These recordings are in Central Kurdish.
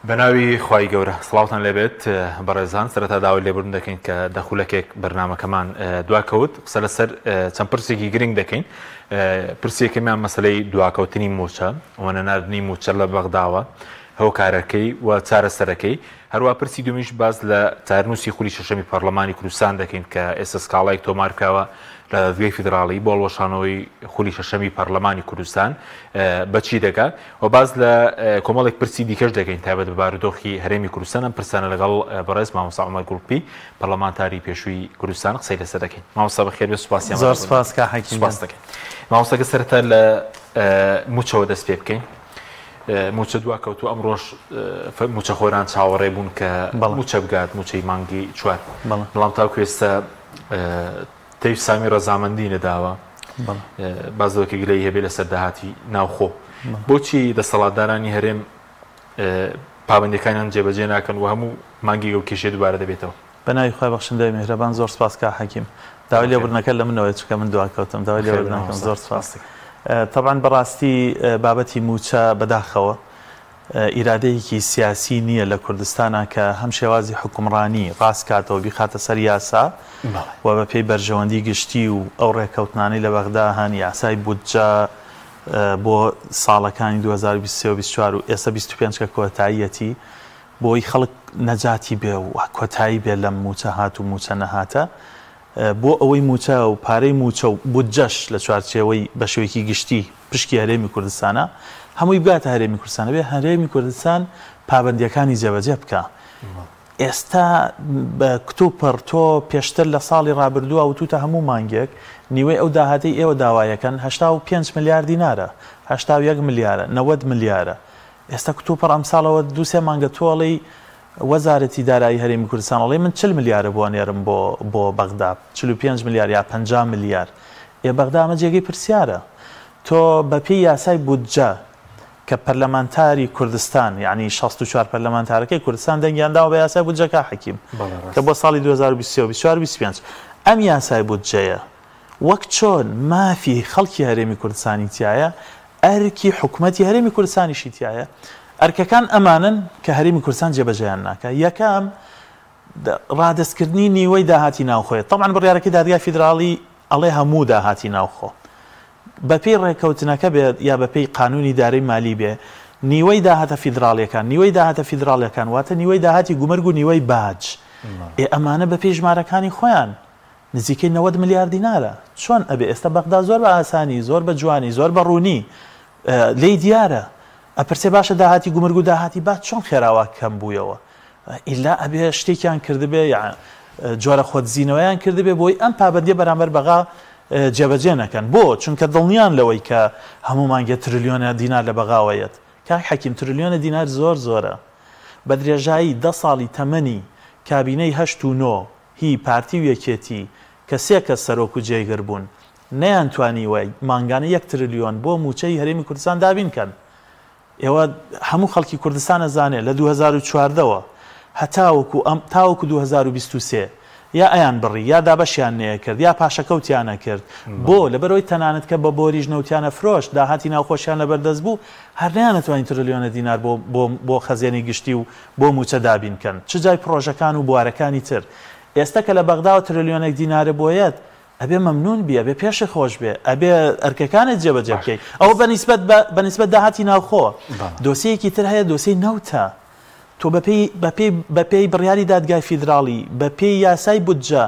بەناوی خوای گەورە سڵاوتان لێبێت بەڕێزان سەرەتا داوای لێبوردن دەکەین کە دە خولەکێک بەرنامەکەمان دواکەوت قسە لەسەر چەند پرسێکی گرنگ دەکەین پرسی یەکەمیان مەسەلەی دواکەوتنی مووچە و نەناردنی مووچە لە بەغداوە هۆکارەکەی و چارەسەرەکەی هەروە پرسی دومیش باس لە چارنووسی خولی شەشەمی پەرلەمانی کوردستان دەکەین کە ئێستا سکاڵایەک تۆمار کراوە لە دادگای فیدراڵی بۆ هەڵوەشانەوەی خولی شەشەمی پەرلەمانی کوردستان بەچی دەگات و باس لە کۆمەڵێک پرسی دیکەش دەکەین تایبەت بە بارودۆخی هەرێمی کوردستان ئەم پرسانە لەگەڵ بەڕێز مامۆستا عومەر گوڵپی پەرلەمانتاری پێشووی کوردستان قسەی لەسەر دەکەین مامۆستا بەخێر بێ سوپاسیان زۆر سپاس کاک حەکیم سپاس دەکەین مامۆستاکە سەرەتا لە مووچەوە دەست پێ بکەین مووچە دوا کەوتوو ئەمڕۆش مووچەخۆران چاوەڕێ بوون کە مووچە بگات مووچەی مانگی چوار بەڵام تاوکو ئێستا تەیف سامی ڕەزامەندی نەداوە باس لەوە کە گلەیی هەبێ لەسەر داهاتی ناوخۆ. بۆچی دەسەڵاتدارانی هەرێم پابەندیەکانیان جێبەجێ ناکەن و هەموو مانگێک ئەو کێشەیە دووبارە دەبێتەوە؟ بەناوی خوای بەخشندەی میهرەبان زۆر سپاس کاک حەکیم داوای لێبوردنەکە لە منەوەیە چونکە من دواکەوتم داوای لێبوردن ئەکەم زۆر سپاس تەبعەن بەڕاستی بابەتی مووچە بەداخەوە ئیرادەیەکی سیاسی نییە لە کوردستانا کە هەم شێوازی حوکمڕانی ڕاست کاتەوە بیخاتە سەر یاسا و بە پێی بەرژەوەندی گشتی و ئەو ڕێککەوتنانەی لە بەغدا هەن یاسای بودجە بۆ ساڵەکانی 2023 و 24 و ئێستا 25 کە کۆتاییەتی بۆی خەڵک نەجاتی بێ و کۆتایی بێ لەم مووچە هات و مووچە نەهاتە بۆ ئەوەی مووچە و پارەی مووچە و بودجەش لە چوارچێوەی بە شێوەیەکی گشتی پشکی هەرێمی کوردستانە هەمووی بگاتە هەرێمی کوردستان ئەبێ هەرێمی کوردستان پابەندییەکانی جێبەجێ بکا. ئێستا بە کتوپڕ تۆ پێشتر لە ساڵی ڕابردووە وتوتە هەموو مانگێک نیوەی ئەو داهاتەی ئێوە داوایەکەن 85 ملیار دینارە 81 ملیارە 90 ملیارە ئێستا کتوپڕ ئەمساڵەوە دوو سێ مانگە تۆ ئەڵێی وەزارەتی دارایی هەرێمی کوردستان ئەڵێ من 40 ملیارە بۆ ئەنێرم بۆ بۆ بەغدا 45 ملیار یا 50 ملیار ئێ بەغدا ئەمە جێگەی پرسیارە تۆ بە پێی یاسای بودجە کە پەرلەمانتاری کوردستان یانی 64 پەرلەمانتارەکەی کوردستان دەنگیان داوە بە یاسای بودجە کا حەکیم کە بۆ ساڵی 2023 و 24 و 25 ئەم یاسای بودجەیە وەک چۆن مافی خەڵکی هەرێمی کوردستانی تیایە ئەرکی حکومەتی هەرێمی کوردستانیشی تیایە. ئەرکەکان ئەمانەن کە هەرێمی کوردستان جێبەجێیان ناکا. یەکەم، ڕادەستکردنی نیوەی داهاتی ناوخۆیە. تەبعەن بڕیارەکەی دادگای فیدراڵی ئەڵێ هەموو داهاتی ناوخۆ. بەپێی ڕێککەوتنەکە بێت یا بەپێی قانوونی دارەی مالی بێ، نیوەی داهاتە فیدراڵییەکان، نیوەی داهاتە فیدراڵییەکان واتە نیوەی داهاتی گومرگ و نیوەی باج. ئێ ئەمانە بەپێی ژمارەکانی خۆیان نزیکەی 90 ملیار دینارە. چۆن ئەبێ ئێستا بەغدا زۆر بە ئاسانی، زۆر بە جوانی، زۆر بە ڕوونی لێی دیارە. ئەپرسێ باشە داهاتی گومرگ و داهاتی باج چۆن خێرا وا کەم بوویەوە؟ ئیلا ئەبێ شتێکیان کردبێ یا جۆرە خۆدزینەوەیان کردبێ بۆی ئەم پابەندیە بەرامبەر بەغا جێبەجێ نەکەن. بۆ؟ چونکە دڵنیان لەوەی کە هەموو مانگێ ترلیۆنە دینار لە بەغاوە یەت. کاک حەکیم ترلیۆنە دینار زۆر زۆرە. بە درێژایی دە ساڵی تەمەنی کابینەی هەشت و نۆ هی پارتی و یەکێتی کە سێ کەس سەرۆک و جێگر بوون نەیانتوانیوە مانگانە یەک ترلیۆن بۆ مووچەی هەرێمی کوردستان دابین کەن. ئێوە هەموو خەڵکی کوردستان ئەزانێ لە 2014 وە هەتاوەکو ئەم تاوەکو 2023 یا ئەیان بڕی یا دابەشیان نەیەکرد یا پاشەکەوتیان ئەکرد بۆ؟ لەبەرئەوەی تەنانەت کە بە بۆریش نەوتیان ئەفرۆشت داهاتی ناوخۆشیان لەبەردەست بوو هەر نەیانەتوانی ترلیۆنە دینار بۆ بۆ بۆ خەزێنەی گشتی و بۆ مووچە دابین کەن چ جای پڕۆژەکان و بوارەکانی تر ئێستە کە لە بەغداوە ترلیۆنێک دینارە بۆیەت ئەبێ مەمنون بی ئەبێ پێشت خۆش بێ ئەبێ ئەرکەکانت جێبەجێ بکەی ئەوە بە نیسبەت بە نیسبەت داهاتی ناوخۆ دۆسیەیەکی تر هەیە دۆسیەی نەوتە تۆ بەپێی بەپێی بەپێی بڕیاری دادگای فیدراڵی بەپێی یاسای بودجە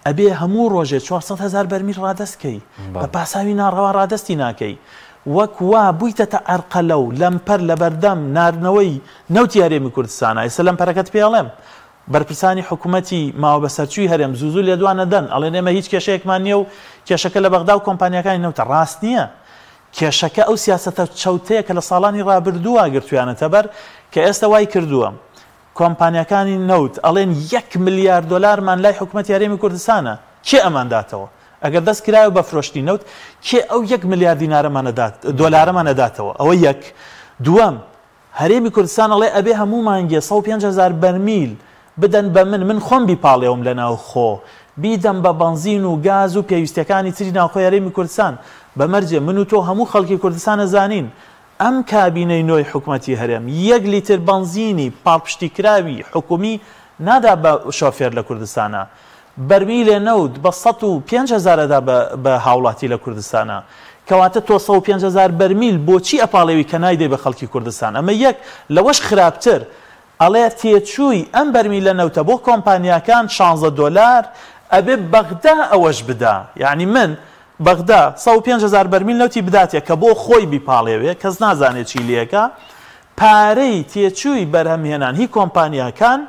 ئەبێ هەموو ڕۆژێ 400 هەزار بەرمیل ڕادەست کەی بە پاساوی ناڕەوا ڕادەستی ناکەی وەک وا بوویتەتە ئەرقەلە و لەمپەر لەبەردەم ناردنەوەی نەوتی هەرێمی کوردستانە ئێستا لەمپەرەکەت پێ ئەڵێم بەرپرسانی حکومەتی ماوەبەسەرچووی هەرێم زوو زوو لێدوان ئەدەن ئەڵێن ئێمە هیچ کێشەیەکمان نییە و کێشەکە لە بەغدا و کۆمپانیاکانی نەوتە ڕاست نییە کێشەکە ئەو سیاسەتە چەوتەیە کە لە ساڵانی ڕابردووە گرتویانەتە بەر کە ئێستا وای کردووە کۆمپانیاکانی نەوت ئەڵێن یەک ملیار دۆلارمان لای حکومەتی هەرێمی کوردستانە کێ ئەمان داتەوە ئەگەر دەست کرایەوە بە فرۆشتنی نەوت کێ ئەو یەک ملیار دینارەمان ئەدات دۆلارەمان ئەداتەوە ئەوە یەک دووەم هەرێمی کوردستان ئەڵێ ئەبێ هەموو مانگێ 105 هەزار بەرمیل بدەن بە من، من خۆم بیپاڵێوم لە ناوخۆ، بیدەم بە بەنزین و گاز و پێویستیەکانی تری ناوخۆی هەرێمی کوردستان، بە مەرجێ من و تۆ هەموو خەڵکی کوردستان ئەزانین. ئەم کابینەی نۆی حکومەتی هەرێم یەک لیتر بەنزینی پاڵپشتیکراوی حکومی نادا بە شۆفێر لە کوردستانا. بەرمیلێ نەوت بە 105 هەزار ئەدا بە بە هاوڵاتی لە کوردستانا. کەواتە تۆ 105 هەزار بەرمیل بۆچی ئەپاڵێوی کە نایدەی بە خەڵکی کوردستان؟ ئەمە یەک، لەوەش خراپتر ئەڵێ تێچووی ئەم بەرمیلە نەوتە بۆ کۆمپانیاکان شانزە دۆلار ئەبێ بەغدا ئەوەش بدا یانی من بەغدا 105 هەزار بەرمیل نەوتی بداتێ کە بۆ خۆی بیپاڵێوێ کەس نازانێ چی لێکا پارەی تێچووی بەرهەمهێنان هی کۆمپانیاکان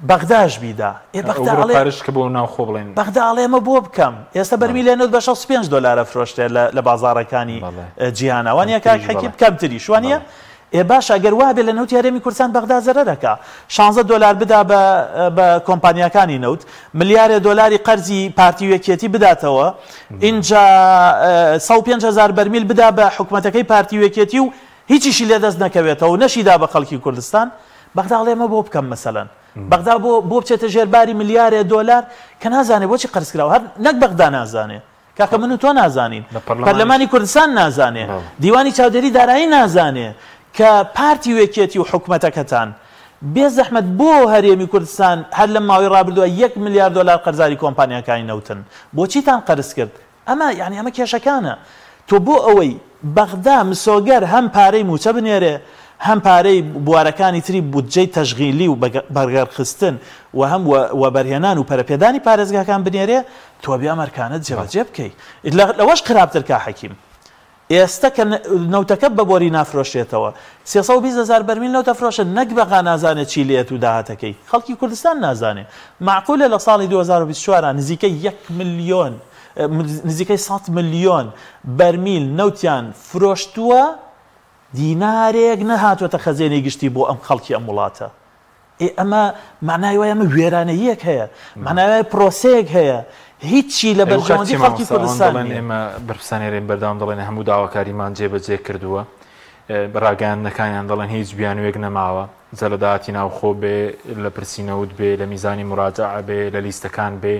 بەغداش بیدا ئێ ئەو بەغدا بڕە ئەڵێ پارەش کە بۆ ناوخۆ بڵێن بەغدا ئەڵێ ئەمە بۆ بکەم ئێستا بەرمیلێ نەوت بە 65 دۆلار ئەفرۆشرێ لە لە بازاڕەکانی بەڵێ جیهانا وانیە کاک کەمتریش حەکیم بەڵێ کەمتریش وانیە بەڵێ ئێ باشە گەر وابێ لە نەوتی هەرێمی کوردستان بەغدا زەرەر ئەکا شانزە دۆلار بدا بە بە کۆمپانیاکانی نەوت ملیارێ دۆلاری قەرزی پارتی و یەکێتی بداتەوە ئینجا 105 هەزار بەرمیل بدا بە حکومەتەکەی پارتی و یەکێتی و هیچیشی لێ دەست نەکەوێتەوە و نەشیدا بە خەڵکی کوردستان بەغدا ئەڵێ ئەمە بۆ بکەم مەسەلەن بەغدا بۆ بۆ بچێتە ژێر باری ملیارێ دۆلار کە نازانێ بۆچی قەرز کراوە هەر نەک بەغدا نازانێ کاکە من و تۆ نازانین لە پەرلەمانیش پەرلەمانی کوردستان نازانێ بەڵێ. دیوانی چاودێری دارایی نازانێ کە پارتی و یەکێتی و حکومەتەکەتان بێ زەحمەت بۆ هەرێمی کوردستان هەر لەم ماوەی ڕابردووە یەک ملیار دۆلار قەرزاری کۆمپانیاکانی نەوتن بۆچیتان قەرز کرد ئەمە یانی ئەمە کێشەکانە تۆ بۆ ئەوەی بەغدا مسۆگەر هەم پارەی مووچە بنێرێ هەم پارەی بوارەکانی تری بودجەی تەشغیلی و بەگەڕخستن و هەم وەبەرهێنان و پەرەپێدانی پارێزگاکان بنێرێ تۆ ئەبێ ئەم ئەرکانە جێبەجێ بکەی لەوەش خراپتر کا حەکیم ئێستە کە نەوتەکە بە بۆری نافرۆشرێتەوە 320 هەزار بەرمیل نەوت ئەفرۆشن نەک بەغا نازانێ چی لێت و داهاتەکەی خەڵکی کوردستان نازانێ مەعقولە لە ساڵی 2024 نزیکەی یەک ملیۆن نزیکەی 100 ملیۆن بەرمیل نەوتیان فرۆشتووە دینارێک نەهاتووەتە خەزێنەی گشتی بۆ ئەم خەڵکی ئەم وڵاتە ئێ ئەمە مانای وایە ئەمە وێرانەییەک هەیە، مانای وایە پرۆسەیەک هەیە هیچی لە ئەی وەکات بەرژەوەندی چیە خەڵکی مامۆستا ئەوان کوردستان دەڵێن نییە. ئێمە بەرپرسانی هەرێم بەردەوام دەڵێن هەموو داواکاریمان جێبەجێ کردووە ڕاگەیاندنەکانیان دەڵێن هیچ بیانوویەک نەماوە جا لە داهاتی ناوخۆ بێ لە پرسی نەوت بێ لە میزانی موراجەعە بێ لە لیستەکان بێ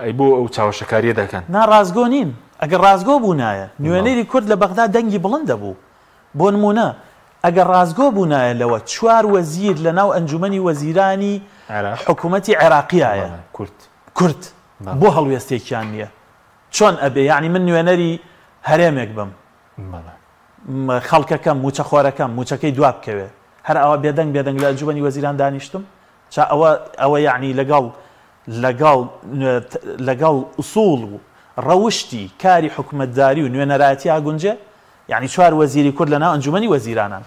ئەی بۆ ئەو چاوەشەکاریە دەکەن؟ نا ڕاستگۆ نین، ئەگەر ڕاستگۆ بوونایە بەڵێ. نوێنەری کورد لە بەغدا دەنگی بڵند دەبوو، بۆ نموونە ئەگەر ڕاستگۆ بوونایە لەوە چوار وەزیر لە ناو ئەنجومەنی وەزیرانی عێراق حکوومەتی عێراقیایە بەڵێ کورد کورد بەڵێ. بۆ هەڵوێستێکیان نییە؟ چۆن ئەبێ یانی من نوێنەری هەرێمێک بم بەڵێ. خەڵکەکەم مووچەخۆرەکەم مووچەکەی دوا بکەوێ هەر ئاوا بێدەنگ بێدەنگ لە ئەنجومەنی وەزیران دانیشتم؟ چا ئەوە ئەوە یەعنی لەگەڵ لەگەڵ لەگەڵ ئوسوڵ و ڕەوشتی کاری حکومەتداری و نوێنەرایەتی ئاگونجێ؟ یەعنی چوار وەزیری کورد لەناو ئەنجومەنی وەزیرانان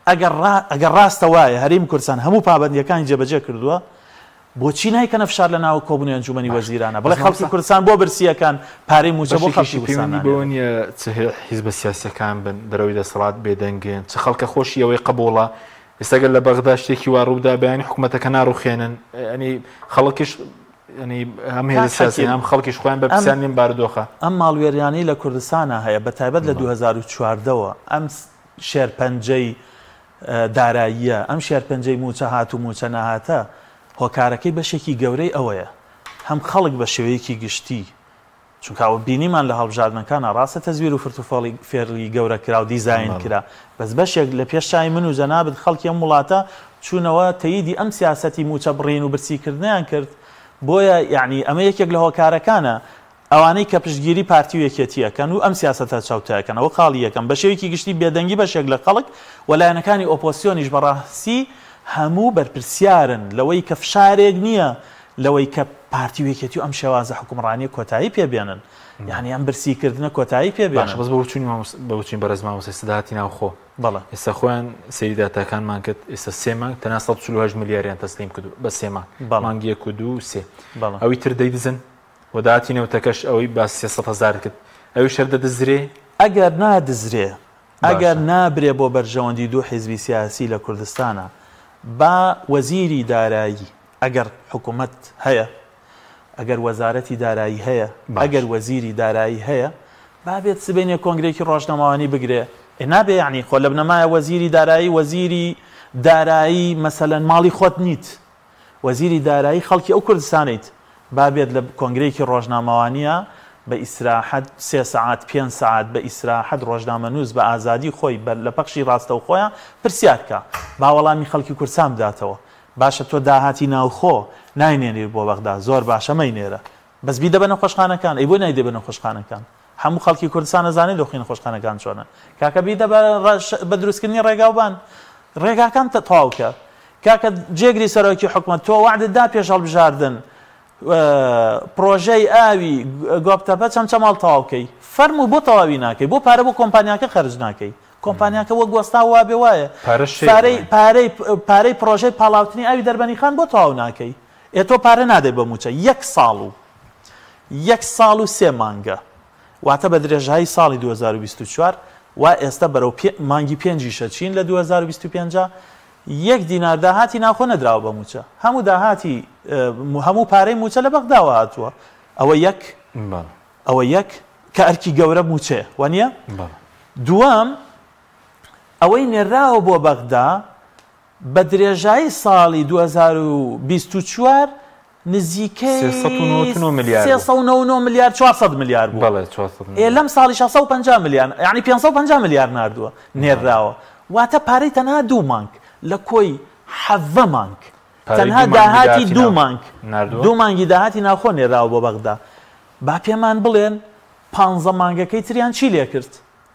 ئەگەر ڕا ئەگەر ڕاستە وایە هەرێمی کوردستان هەموو پابەندییەکانی جێبەجێ کردووە بۆچی نایکەنە فشار لە ناو کۆبوونەوەی ئەنجومەنی باش وەزیرانە بەس بڵێ خەڵکی مامۆستا کوردستان بۆ برسییەکان پارەی مووچە بۆ خەڵکی بەشێکیشی کوردستان پەیوەندی بەوە نانێرن؟ نییە چ حیزبە سیاسیەکان بن دەرەوەی دەسەڵات بێدەنگن چ خەڵکە خۆشی ئەوەی قبوڵە ئێستا گەر لە بەغدا شتێکی وا ڕووبدا بەیانی حکومەتەکە ناڕوخێنن ینی خەڵکیش ینی هەم هێزە کاک سیاسی حەکیم هەم خەڵکیش خۆیان ئەم بەرپرسیار نین بارودۆخە. ئەم ماڵوێریانەی لە کوردستانا هەیە بە تایبەت لە 2014 وە ئەم شێرپەنجەی داراییە ئەم شێرپەنجەی مووچە هات و مووچە نەهاتە هۆکارەکەی بەشێکی گەورەی ئەوەیە هەم خەڵک بە شێوەیەکی گشتی چونکە ئەوە بینیمان لە هەڵبژاردنەکانا ڕاستە تەزویر و فرتوفێڵی فێڵی گەورە کرا و دیزاین کرا بەس بەشێک لە پێش چاوی من و جەنابت خەڵکی ئەم وڵاتە چوونەوە تەییدی ئەم سیاسەتی مووچە بڕین و برسی کردنەیان کرد بۆیە یەعنی ئەمە یەکێک لە هۆکارەکانە ئەوانەی کە پشتگیری پارتی و یەکێتی ئەکەن و ئەم سیاسەتە چەوتە ئەکەن ئەوە خاڵی یەکەم بە شێوەیەکی گشتی بێدەنگی بەشێک لە خەڵک و لایەنەکانی ئۆپۆسیۆنیش بەڕاستی هەموو بەرپرسیارن لەوەی کە فشارێک نییە لەوەی کە پارتی و یەکێتی و ئەم شێوازە حوکمڕانیە کۆتایی پێ بێنن یانی ئەم برسی کردنە کۆتایی پێ باشە بێنن. بەس بە وچونی مامۆستا بە وچونی بەڕێز مامۆستای سداتی ناوخۆ بەڵێ. ئێستا خۆیان سەیری داتاکانمان کرد ئێستا سێ مانگ تەنها 148 ملیاریان تەسلیم کردو بە سێ مانگ بەڵێ. مانگ یەک و دوو و سێ بەڵێ. ئەوی تر دەیدزن و داهاتی نەوتەکەش ئەوەی باس 300 هەزار کرد ئەویش هەر دەدزرێ. ئەگەر نادزرێ ئەگەر باشە. نابرێ بۆ بەرژەوەندی دوو حیزبی سیاسی لە کوردستانا با وەزیری دارایی ئەگەر حکومەت هەیە، ئەگەر وەزارەتی دارایی هەیە، باش. ئەگەر وەزیری دارایی هەیە، با بێت سبەینێ کۆنگرەیەکی ڕۆژنامەوانی بگرێ. ئێ نابێ یەعنی خۆ لە بنەمایە وەزیری دارایی وەزیری دارایی مەسەلەن ماڵی خۆت نیت. وەزیری دارایی خەڵکی ئەو کوردستانەیت. با بێت لە کۆنگرەیەکی ڕۆژنامەوانییا بە ئیسراحەت سێ سەعات پێنج سەعات بە ئیسراحەت ڕۆژنامەنووس بە ئازادی خۆی بە لە پەخشی ڕاستەوخۆیا پرسیار کا با وەڵامی خەڵکی کوردسان بداتەوە باشە تۆ داهاتی ناوخۆ ناینێری بۆ بەغدا زۆر باشە مەینێرە بەس بیدە بە نەخۆشخانەکان ئەی بۆ نایدەی بە نەخۆشخانەکان هەموو خەڵکی کوردستان ئەزانێ دۆخی نەخۆشخانەکان چۆنە کاکە بیدە بە بە دروستکردنی ڕێگاوبان ڕێگاکان تەواو کە کاکە جێگری سەرۆکی حکومەت تۆ وەعدت دا پێش هەڵبژاردن پڕۆژەی ئاوی گۆپتەپە چەمچەماڵ تەواو کەی فەرموو بۆ تەواوی ناکەی بۆ پارە بۆ کۆمپانیاکە خەرج ناکەی کۆمپانیاکە وەک وەستا وابێ وایە پارەی پارەی پارەی پڕۆژەی پاڵاوتنی ئاوی دەربەنیخان بۆ تەواو ناکەی ئێ تۆ پارە نادەی بە مووچە یەک ساڵ و یەک ساڵ و سێ مانگە واتە بە درێژایی ساڵی 2024 وا ئێستا بەرەو مانگی پێنجیشە چین لە 2025 یەک دینار داهاتی ناوخۆ نەدراوە بە مووچە، هەموو داهاتی هەموو پارەی مووچە لە بەغداوە هاتووە، ئەوە یەک، ئەوە یەک کە ئەرکی گەورە مووچەیە وانییە؟ دووەم ئەوەی نێرراوە بۆ بەغدا بە درێژایی ساڵی 2024 نزیکەی 399 ملیار بوو. 399 ملیار 400 ملیار بوو. بەڵێ 400 ملیار. ئێ لەم ساڵیشا 150 ملیار یانی 550 ملیار ناردووە نێرراوە. واتە پارەی تەنها دوو مانگ لە کۆی 17 مانگ تەنها داهاتی دوو مانگ دوو مانگی داهاتی ناوخۆ نێراوە بۆ بەغدا. با پێمان بڵێن پانزە مانگەکەی تریان چی لێکرد؟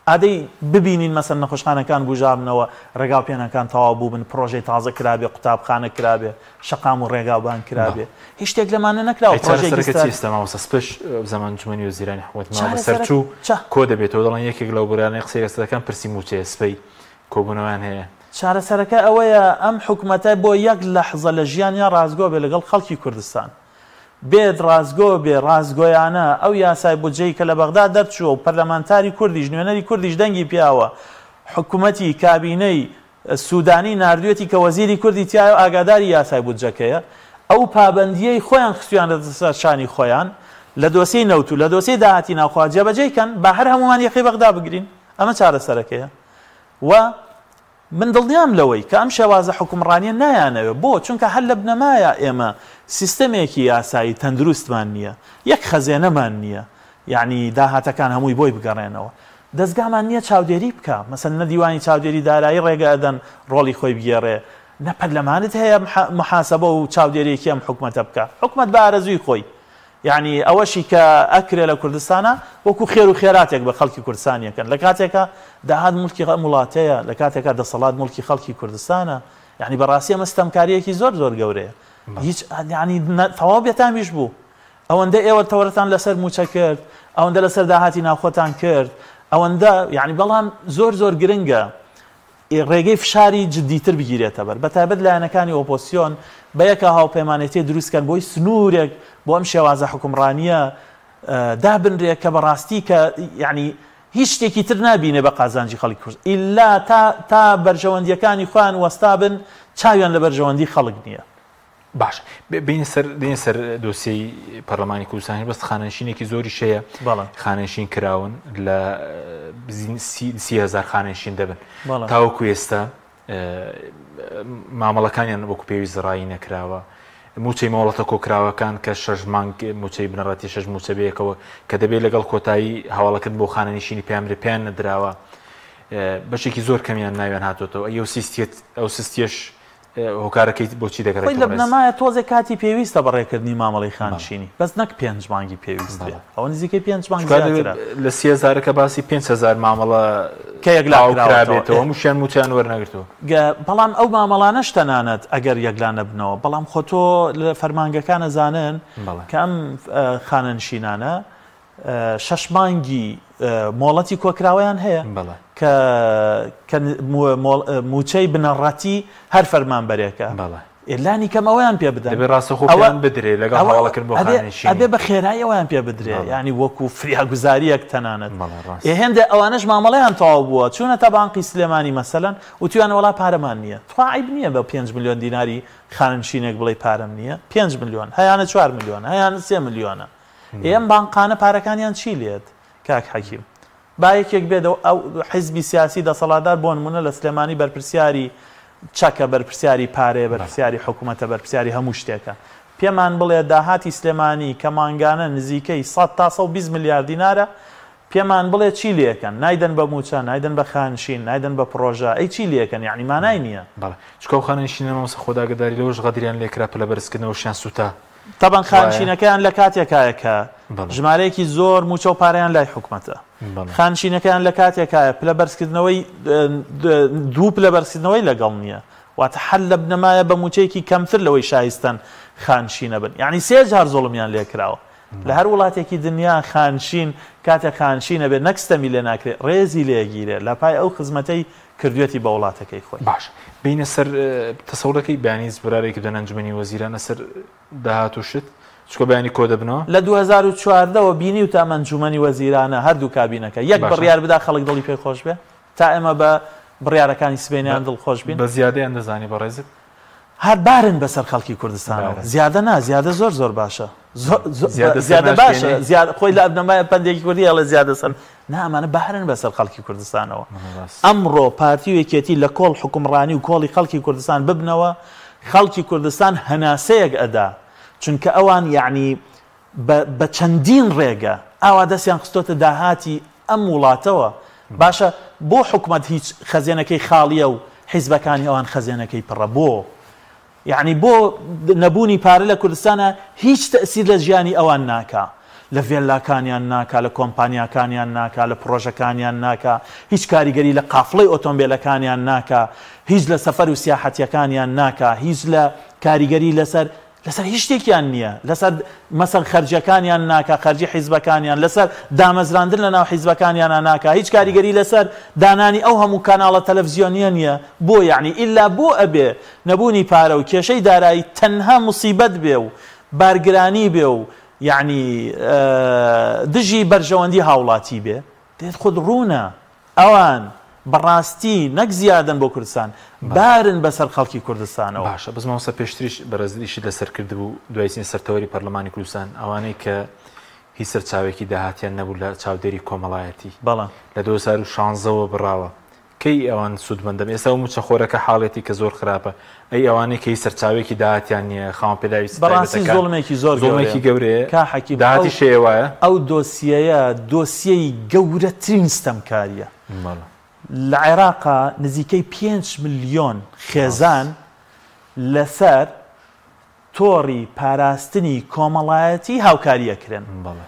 ئادەی ببینین مەسەن نەخۆشخانەکان بوژابنەوە، ڕێگاو پێنەکان تەواو بووبن، پڕۆژەی تازە کرابێ، قوتابخانە کرابێ، شەقام و ڕێگاوبان کرابێ. هیچ شتێک لەمانە نەکراوە. ئەی چارەسەرەکە چی ئێستا مامۆستا؟ سپەش بزانم ئەنجومەنی وەزیرانی حکومەت ماوە بەسەر چوو کۆ دەبێتەوە، دەڵێن یەکێک لەو بڕیارانەی قسەی لەسەر دەکەن پرسی مووچەیە، سبەی کۆبوونەوەیان هەیە. چارەسەرەکە ئەوەیە ئەم حکومەتە بۆ یەک لەحزە لە ژیانیا ڕاستگۆ بێ لەگەڵ خەڵکی کوردستان. بێت ڕاستگۆ بێ، ڕاستگۆیانە ئەو یاسای بودجەی کە لە بەغدا دەرچووە و پەرلەمانتاری کوردیش، نوێنەری کوردیش دەنگی پیاوە، حکومەتی کابینەی سودانی ناردویەتی کە وەزیری کوردی تیایە و ئاگاداری یاسای بودجەکەیە، ئەو پابەندییەی خۆیان خستویانەتە سەر شانی خۆیان لە دۆسیەی نەوت و لە دۆسیەی داهاتی ناوخۆ جێبەجێی کەن، با هەر هەموومان یەخەی بەغدا بگرین، ئەمە چارەسەرەکەیە و من دڵنیام لەوەی کە ئەم شێوازە حوکمڕانیە نایانەوێ، بۆ؟ چونکە هەر لە بنەمایا ئێمە سیستەمێکی یاسایی تەندروستمان نییە، یەک خەزێنەمان نییە، یەعنی داهاتەکان هەمووی بۆی بگەڕێنەوە، دەزگامان نییە چاودێری بکا، مەسەلەن نە دیوانی چاودێری دارایی ڕێگە ئەدەن ڕۆڵی خۆی بگێڕێ، نە پەرلەمانت هەیە محاسەبە و چاودێریی ئەم حکومەتە بکا، حکومەت بە ئارەزووی خۆی یەعنی ئەوەشی کە ئەکرێ لە کوردستانا وەکو خێر و خێراتێک بە خەڵکی کوردستانی ئەکەن لە کاتێکا داهات موڵکی ئەم وڵاتەیە لە کاتێکا دەسەڵات موڵکی خەڵکی کوردستانە یەعنی بەڕاستی ئەمە ستەمکارییەکی زۆر زۆر گەورەیە هیچ یەعنی تەواو بێتامیش بوو ئەوەندە ئێوە تەوەرەتان لەسەر مووچە کرد ئەوەندە لەسەر داهاتی ناوخۆتان کرد ئەوەندە یەعنی بەڵام زۆر زۆر گرنگە ڕێگەی فشاری جدیتر بگیرێتەبەر، بەتایبەت لایەنەکانی ئۆپۆزسیۆن بەیەکە هاوپەیمانێتیی دروست کەن بۆی سنوورێک بۆ ئەم شێوازە حوکمڕانییە دابنرێ کە بەڕاستی کە یەعنی هیچ شتێکی تر نابینێ بە قازانجی خەڵکی کورد ئیلا تا تا بەرژەوەندییەکانی خۆیان وەستابن چاویان لە بەرژەوەندی خەڵک نییە. باشە بینە سەر دێنە سەر دۆسیەی پەرلەمانی کوردستانی بەس خانەنشینێکی زۆریش هەیە خانەنشین کراون لە 30هزار خانەنشین دەبن تاوەکو ئێستا مامەڵەکانیان وەکو پێویست ڕایی نەکراوە موچەی مۆڵەتە کۆکراوەکان کە شەش مانگ موچەی بنەڕەتی شەش موچە بەیەکەوە کە دەبێت لەگەڵ کۆتایی هەواڵەکردن بۆ خانەنشینی پێیان پێیان نەدراوە بەشێکی زۆر کەمیان ناویان هاتۆتەوە ئەو سیستیەت ئەو سستیەش هۆکارەکەی بۆ چی دەگەڕێتەوە خۆی لە بنەمایە تۆزێک کاتی پێویستە بەڕێکردنی مامەڵەی خانشینی بەس نەک پێنج مانگی پێویست بێ ئەوە نزیکەی پێنج مانگ زیاترە. لە 3000ەکە باسی 5000 مامەڵە کە یەکلا کرابێتەوە هەمووشیان مووچەیان وەرنەگرتووە. بەڵام ئەو مامەڵانەش تەنانەت ئەگەر یەکلا نەبنەوە بەڵام خۆ تۆ لە فەرمانگەکان ئەزانن کە ئەم خانەنشینانە شەش مانگی مۆڵەتی کۆکراوەیان هەیە کە کە مووچەی بنەڕەتی هەر فەرمانبەرێکە لانی کەم ئەوەیان پێ بدەن دەبێ ڕاستەوخۆ پێیان بدرێ لەگەڵ هەواڵەکردن بۆ خانەنشینی ئەبێ بە خێرایی ئەویان پێ بدرێ یانی وەکو فریاگوزارییەک تەنانەت ئێ هێندە ئەوانەش مامەڵەیان تەواو بووە چوونەتە بانقی سلێمانی مەسەلەن وتویانە وەڵا پارەمان نییە تخوا عەیب نییە بە 5 ملیۆن دیناری خانەنشینێک بڵێی پارەم نییە 5 ملیۆن هەیانە 4 ملیۆنە هەیانە 3 ملیۆنە ئێ ئەم بانقانە پارەکانیان چی لێت کاک حەکیم؟ با یەکێک بێت ئەو حیزبی سیاسی دەسەڵاتدار بۆ نمونە لە سلێمانی بەرپرسیاری چەکە بەرپرسیاری پارەیە بەرپرسیاری حکومەتە بەرپرسیاری هەموو شتێکە. پێمان بڵێ داهاتی سلێمانی کە مانگانە نزیکەی 100 تا 120 ملیار دینارە پێمان بڵێ چی لێکەن؟ نایدەن بە مووچە، نایدەن بە خانشین، نایدەن بە پڕۆژە، ئەی چی لێکەن؟ یەعنی مانای نییە. بەڵێ چونکە ئەو خانەنشینانە مامۆستا خۆت ئاگەداری لەوەش غەدریان لێکرا پلە بەرزکردنەوەشیان سوتا. تەبعەن وایە؟ خانشینەکەیان لە کاتێکایە کە بەڵێ. ژمارەیەکی زۆر مووچە و پارەیان لای حکومەتە. بەڵێ. خانشینەکەیان لە کاتێکایە پلە بەرزکردنەوەی دوو پلە بەرزکردنەوەی لەگەڵ نییە. واتە هەر لە بنەمایە بە مووچەیەکی کەمتر لەوەی شایستەن خانشینە بن. یەعنی سێ جار زوڵمیان لێکراوە. لە هەر وڵاتێکی دنیا خانشین کاتێک خانشین ئەبێت نەک ستەمی لێ ناکرێت ڕێزی لێ ئەگیرێت لە پای ئەو خزمەتەی کردوێتی بە وڵاتەکەی خۆی. باشە بێینە سەر تەسەور دەکەی بەیانی برارێکی بدەن ئەنجومەنی وەزیران لەسەر داهات و شت چونکە بەیانی کۆ دەبنەوە؟ لە 2014 وە بینیوتە ئەم ئەنجومەنی وەزیرانە هەردوو کابینەکە یەک باشە. بڕیار بدا خەڵک دڵی پێ خۆش بێ تا ئێمە بە بڕیارەکانی سبەینێیان دڵ خۆش بین؟ بە زیادەیان دەزانی بەڕێزت؟ هەر بارن بەسەر خەڵکی کوردستانەوە زیادە نا زیادە زۆر زۆر باشە زیادە باشە زیاد خۆی لە ئەبنەمایە پەندێکی کوردی ئەڵێ زیادە سەر نا ئەمانە بارن بەسەر خەڵکی کوردستانەوە ئەمڕۆ پارتی و یەکێتی لە کۆڵ حکومڕانی و کۆڵی خەڵکی کوردستان ببنەوە خەڵکی کوردستان هەناسەیەک ئەدا چونکە ئەوان یعنی بە چەندین ڕێگە ئاوا دەستیان خستۆتە داهاتی ئەم وڵاتەوە باشە بۆ حکومەت هیچ خەزێنەکەی خاڵیە و حیزبەکانی ئەوان خەزێنەکەی پڕە بۆ؟ یەعنی بۆ نەبوونی پارە لە کوردستانا هیچ تەئسیر لە ژیانی ئەوان ناکا لە ڤێللاکانیان ناکا لە کۆمپانیاکانیان ناکا لە پڕۆژەکانیان ناکا هیچ کاریگەری لە قافڵەی ئۆتۆمبێلەکانیان ناکا هیچ لە سەفەر و سیاحەتیەکانیان ناکا هیچ لە کاریگەری لەسەر لەسەر هیچ شتێکیان نییە، لەسەر مەسەن خەرجیەکانیان ناکا، خەرجی حیزبەکانیان، لەسەر دامەزراندن لەناو حیزبەکانیانا ناکا، هیچ کاریگەری لەسەر دانانی ئەو هەموو کاناڵە تەلەفزیۆنیە نییە، بۆ یەعنی ئیلا بۆ ئەبێ نەبوونی پارە و کێشەی دارایی تەنها موسیبەت بێ و بارگرانی بێ و یەعنی دژی بەرژەوەندی هاوڵاتی بێ؟ دێت خود ڕوونە ئەوان بەڕاستی نەک زیادەن بۆ کوردستان، بارن بەسەر خەڵکی کوردستانەوە. باشە بەس مامۆستا پێشتریش بەڕێزت ئیشت لەسەر کردبوو دوای چینە سەر تەوەری پەرلەمانی کوردستان ئەوانەی کە هیچ سەرچاوێکی داهاتیان نەبوو لە چاودێری کۆمەڵایەتی بەڵێ. لە 2016 وە بڕاوە کەی ئەوان سوودمەند دەبن ئێستا ئەو مووچەخۆرەکە حاڵێتی کە زۆر خراپە ئەی ئەوانەی کە هیچ سەرچاوەیەکی داهاتیان نییە خاوەن پێداویستی بەڕاستی تایبەتەکان زوڵمێکی زۆر زوڵمێکی گەورەیە گەورەیە کا حەکیم ئەو داهاتیش هەیە وایە؟ ئەو دۆسیەیە دۆسیەی گەورەترین ستەمکارییە. بەڵێ. لە عێراقا نزیکەی پێنج ملیۆن خێزان لەسەر تۆڕی پاراستنی کۆمەڵایەتی هاوکاری ئەکرێن. بەڵێ.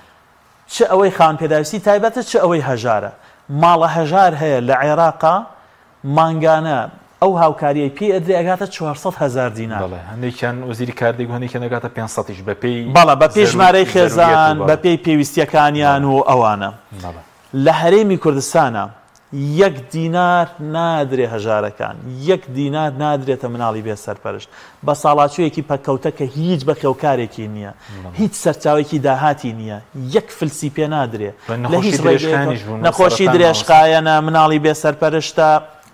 چ ئەوەی خاوەن پێداویستی تایبەتە چ ئەوەی هەژارە. ماڵە هەژار هەیە لە عێراقا مانگانە ئەو هاوکاریەی پێی ئەدرێ ئەگاتە 400 هەزار دینار. بەڵێ هەندێکیان وەزیری کار دەیگوت هەندێکیان دەگاتە 500 یش بەپێی بەڵێ بەپێی زەرو ژمارەی زەروریەت و خێزان بەڵێ. بەپێی پێویستیەکانیان بەڵێ و ئەوانە. بەڵێ. لە هەرێمی کوردستانا یەک دینار نادرێ هەژارەکان، یەک دینار نادرێتە مناڵی بێ سەرپەرشت، بەساڵاچوویەکی پەککەوتە کە هیچ بەخێوکارێکی نییە، هیچ سەرچاوەیەکی داهاتی نییە، یەک فلسی پێ نادرێ، لە هیچ نەخۆشی ڕێگەیەکەوە، درێژخایەنیش بوون، نەخۆشی سەرەتان مامۆستا. درێژخایەنە، مناڵی بێ سەرپەرشتە،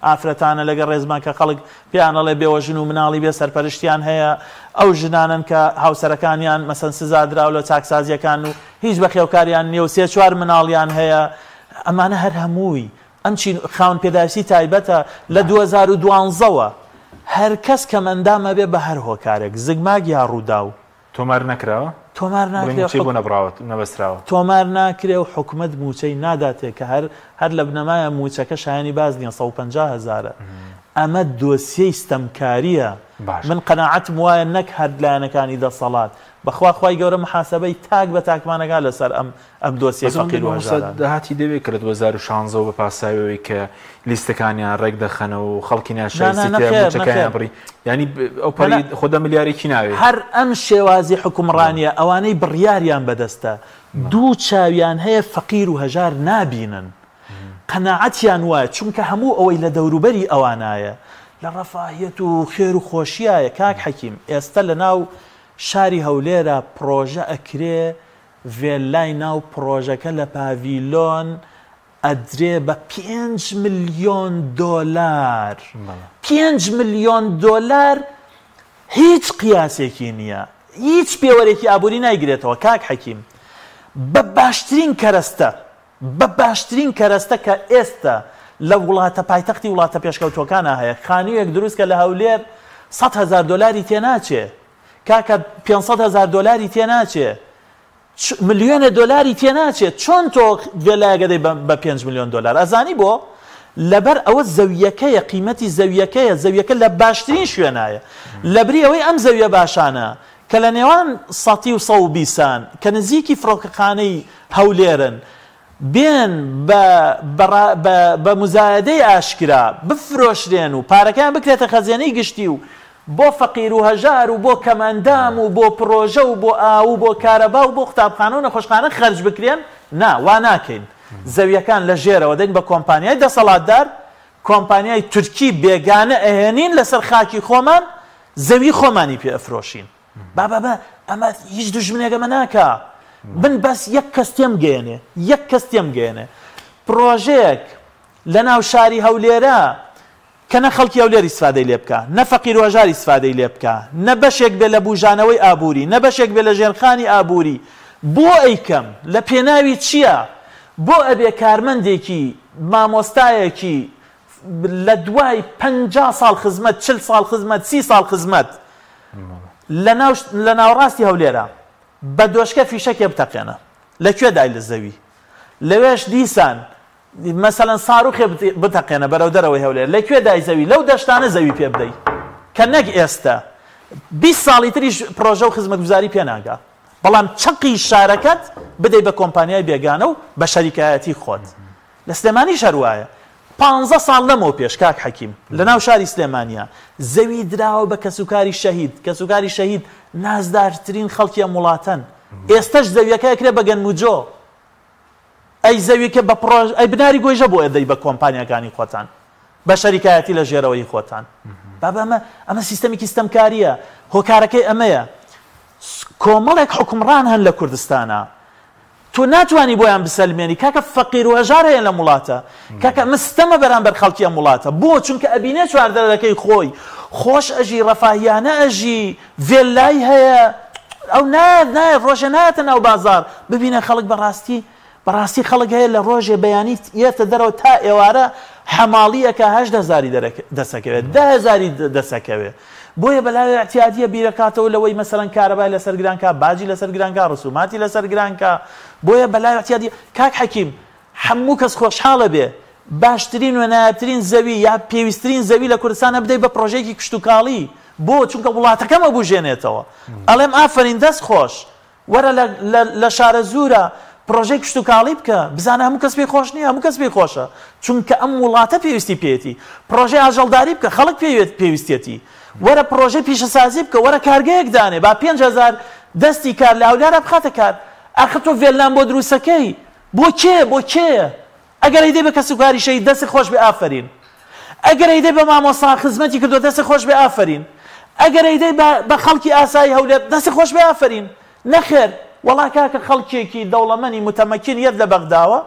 ئافرەتانە لەگەڵ ڕێزمان کە خەڵک پێیان ئەڵێ بێوەژن و مناڵی بێ سەرپەرشتیان هەیە، ئەو ژنانەن کە هاوسەرەکانیان مەسەن سزا دراو لە چاکسازیەکان و هیچ بەخێوکاریان نیە و سێ چوار مناڵیان هەیە، ئەمانە هەر هەمووی ئەم چین خاوەن پێداویستی تایبەتە لە 2012 وە هەر کەس کەمئەندام ئەبێ بە هەر هۆکارێک زگماک یا ڕووداو. تۆمار نەکراوە؟ تۆمار بڵێ ناکرێ مووچەی حک. بۆ نەبڕاوە نەبەستراوە. تۆمار ناکرێ و حکومەت مووچەی ناداتێ کە هەر هەر لە بنەمایە مووچەکە شایەنی باس نیە 150 هەزارە ئەمە دۆسیەی ستەمکاریە باشە. من قەناعەتم وایە نەک هەر لایەنەکانی دەسەڵات بەخوا خوای گەورە محاسەبەی تاک بە تاکمان ئەکات لەسەر ئەم ئەم دۆسیەی بەس ئەوەندەی فەقیر و مامۆستا هەژارانە. داهاتی دەوێ کە لە 2016 وە بە پاساوی ئەوەی کە لیستەکانیان ڕێک دەخەنەوە و خەڵکی نا نا ناشایستی تیا نەخێر مووچەکانیان نەخێر بڕی یانی ئەو نا نا پەڕی خۆ دە ملیارێکی ناوێ. هەر ئەم شێوازی بەڵێ. حوکمڕانیە ئەوانەی بڕیاریان بەدەستە بەڵێ. دوو چاویان هەیە فەقیر و هەژار نابینن قەناعەتیان وایە چونکە هەموو ئەوەی لە دەوروبەری ئەوانایە لە ڕەفاهیەت و خێر و خۆشیایە کاک حەکیم ئێستە لە ناو شاری هەولێرا پڕۆژە ئەکرێ ڤێللای ناو پڕۆژەکە لە پاڤیلۆن ئەدرێ بە پێنج ملیۆن دۆلار پێنج ملیۆن دۆلار هیچ قیاسێکی نییە هیچ پێوەرێکی ئابووری نایگرێتەوە کاک حەکیم بە باشترین کەرەستە بە باشترین کەرەستە کە ئێستە لە وڵاتە پایتەختی وڵاتە پێشکەوتووەکانا هەیە خانوویەک دروست کە لە هەولێر 100 هەزار دۆلاری تێناچێ. کاکە 500 هەزار دۆلاری تێناچێ ملیۆنە دۆلاری تێناچێ چۆن تۆ ڤێلایەک ئەدەی بە پێنج ملیۆن دۆلار ئەزانی بۆ؟ لەبەر ئەوە زەویەکەیە قیمەتی زەویەکەیە زەویەکە لە باشترین شوێنایە لەبری ئەوەی ئەم زەویە باشانە کە لە نێوان سەتی و 120 کە نزیکی فڕۆکەخانەی هەولێرن بێن بە بە بە موزایەدەی ئاشکرا بفرۆشرێن و پارەکەیان بکرێتە خەزێنەی گشتی و بۆ فەقیر و هەژار و بۆ کەمئەندام و بۆ پڕۆژە و بۆ ئاو و بۆ کارەبا و بۆ قوتابخانە و نەخۆشخانە خەرج بکرێن، نا وا ناکەین. زەویەکان لە ژێرەوە دەین بە کۆمپانیای دەسەڵاتدار، کۆمپانیای تورکی بێگانە ئەهێنین لەسەر خاکی خۆمان زەوی خۆمانی پێ ئەفرۆشین. بابە بە ئەمە هیچ دوژمنێک ئەمە ناکا. من بەس یەک کەس تێم گەیەنێ، یەک کەس تێم گەیەنێ. پڕۆژەیەک لەناو شاری هەولێرە کە نە خەڵکی هەولێر ئیستفادەی لێ بکا، نە فەقیر و هەژار ئیستفادەی لێ بکا، نە بەشێک بێ لە بووژانەوەی ئابووری، نە بەشێک بێ لە ژێرخانی ئابووری، بۆ ئەیکەم؟ لە پێناوی چییە؟ بۆ ئەبێ کارمەندێکی، مامۆستایەکی لە دوای 50 ساڵ خزمەت، 40 ساڵ خزمەت، 30 ساڵ خزمەت لە ناو لە ناوەڕاستی هەولێرا بە دۆشکە فیشەکێ بتەقێنە؟ لە کوێ دای لە زەوی؟ لەوێش دیسان مەسەلەن ساروخێ بتەقێنە بەرەو دەرەوەی هەولێر لە کوێ دای زەوی لەو دەشتانە زەوی پێ بدەی کە نەک ئێستە 20 ساڵی تریش پرۆژە و خزمەتگوزاری پێ ناگا بەڵام چەقی شارەکەت بدەی بە کۆمپانیای بێگانە و بە شەریکایەتی خۆت لە سلێمانیش هەر وایە پانزە ساڵ لەمەو پێش کاک حەکیم لەناو شاری سلێمانیا زەوی دراوە بە کەسوکاری شەهید کەسوکاری شەهید نازدارترین خەڵکی ئەم وڵاتەن ئێستەش زەویەکە ئەکرێ بە گەنم و جۆ ئەی زەویکە بە پڕۆژ ئەی بناری گۆیژە بۆ ئەدەی بە کۆمپانیاکانی خۆتان بە شەریکایەتی لە ژێرەوەی خۆتان بابە ئەمە ئەمە سیستەمێکی ستەمکاریە هۆکارەکەی ئەمەیە کۆمەڵێک حکومڕان هەن لە کوردستانە تۆ ناتوانی بۆیان بسەلمێنی کاکە فەقیر و هەژار هەیە لەم وڵاتە کاکە ئەمە ستەمە بەرامبەر خەڵکی ئەم وڵاتە بۆ چونکە ئەبینێ چواردەرەکەی خۆی خۆش ئەژی ڕەفاهیانە ئەژی ڤێللای هەیە ئەو نایەت نایەت ڕۆژێ نایەتە ناو بازاڕ ببینە خەڵک بەڕاستی بەڕاستی خەڵک هەیە لە ڕۆژێ بەیانی یەتە دەرەوە تا ئێوارە حەماڵیەکە هەشت هەزاری دەسەکەوێت 10 هەزاری دەسەکەوێ بۆیە بەلاوێ اعتیادیە بیرەکاتەوە لەوەی مەسەلەن کارەبای لەسەر گرانکا باجی لەسەر گرانکا ڕسوماتی لەسەر گرانکا بۆیە بەلاوێ اعتیادیە کاک حەکیم هەموو کەس خۆشحاڵە بێ باشترین و نایابترین زەوی یا پێویستترین زەوی لە کوردستانە بدەی بە پڕۆژەیەکی کشتوکاڵی بۆ؟ چونکە وڵاتەکەم ئەبوژێنێتەوە ئەڵێم ئافەرین دەست خۆش وەرە لە لە لە شارەزوورە پڕۆژەی کشتوکاڵی بکە بزانە هەموو کەس پێی خۆش نییە هەموو کەس پێی خۆشە چونکە ئەم وڵاتە پێویستی پێیەتی پڕۆژەی ئاژەڵداری بکە خەڵک پێی پێویستیەتی وەرە پڕۆژەی پیشەسازی بکە وەرە کارگەیەک دانێ با 5000 دەستی کار لە هەولێرا بخاتە کار ئاخر تۆ ڤێللام بۆ دروستەکەی بۆ کێ بۆ کێیە ئەگەر ئەیدەی بە کەسوکاری شەهید دەستت خۆش بێ ئافەرین ئەگەر ئەیدەی بە مامۆستا خزمەتی کردوە دەستت خۆش بێ ئافەرین ئەگەر ئەیدەی بە بە خەڵکی ئاسایی هەولێر دەستت خۆش بێ ئافەرین نەخێر وەڵا کاکە خەڵکێکی دەوڵەمەنی متەمەکین یەت لە بەغداوە